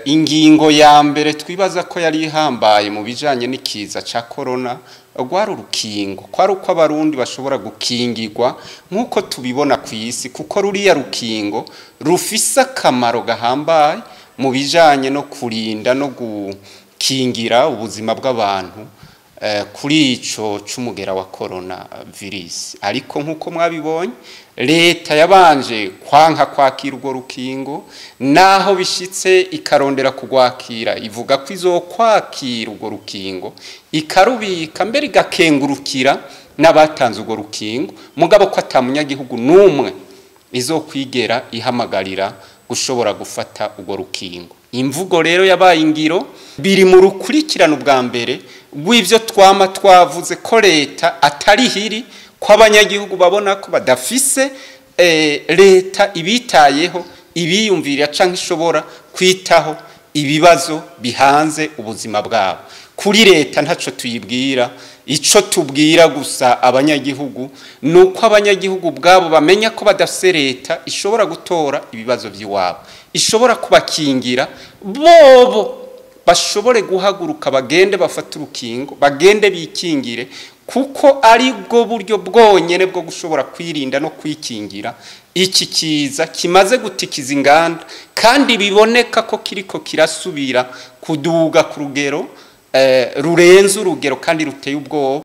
Ingingo ya mbere twibaza ko yari ihambaye mu bijanye n'ikiza ca corona rwari urukingo, kwari uko abarundi bashobora gukingirwa nk'uko tubibona ku isi, kuko ruriya rukingo rufise akamaro gahambaye mu bijanye no kurinda no gukingira ubuzima bw'abantu kuri ico c'umugera wa corona virus. Ariko nk'uko mwabibonye, leta yabanje kwanka kwakira urwo rukingo, naho bishitse ikarondera kugwakira, ivuga ko izokwakira urwo rukingo ikarubika, mbere igakengurukira n'abatanze urwo rukingo, mugabo ko ata munyagihugu n'umwe izokwigera ihamagarira gushobora gufata urwo rukingo. Imvugo rero yabaye ingiro, biri mu rukurikirane ubwa mbere rw'ivyo twama twavuze ko leta atari hiri, ko abanyagihugu babona ko badafise leta ibitayeho, ibiyumvira canke ishobora kwitaho ibibazo bihanze ubuzima bwabo. Kuri leta ntaco tuyibwira, ico tubwira gusa abanyagihugu nuko abanyagihugu ubwabo bamenya ko badafise leta ishobora gutora ibibazo vy'iwabo, ishobora kubakingira, bobo bashobore guhaguruka bagende bafate urukingo, bagende bikingire, kuko ari bwo buryo bwonyene bwo gushobora kwirinda no kwikingira iki kiza kimaze gutikiza inganda, kandi biboneka ko kiriko kirasubira kuduga ku rugero rurenze urugero kandi ruteye ubwoba.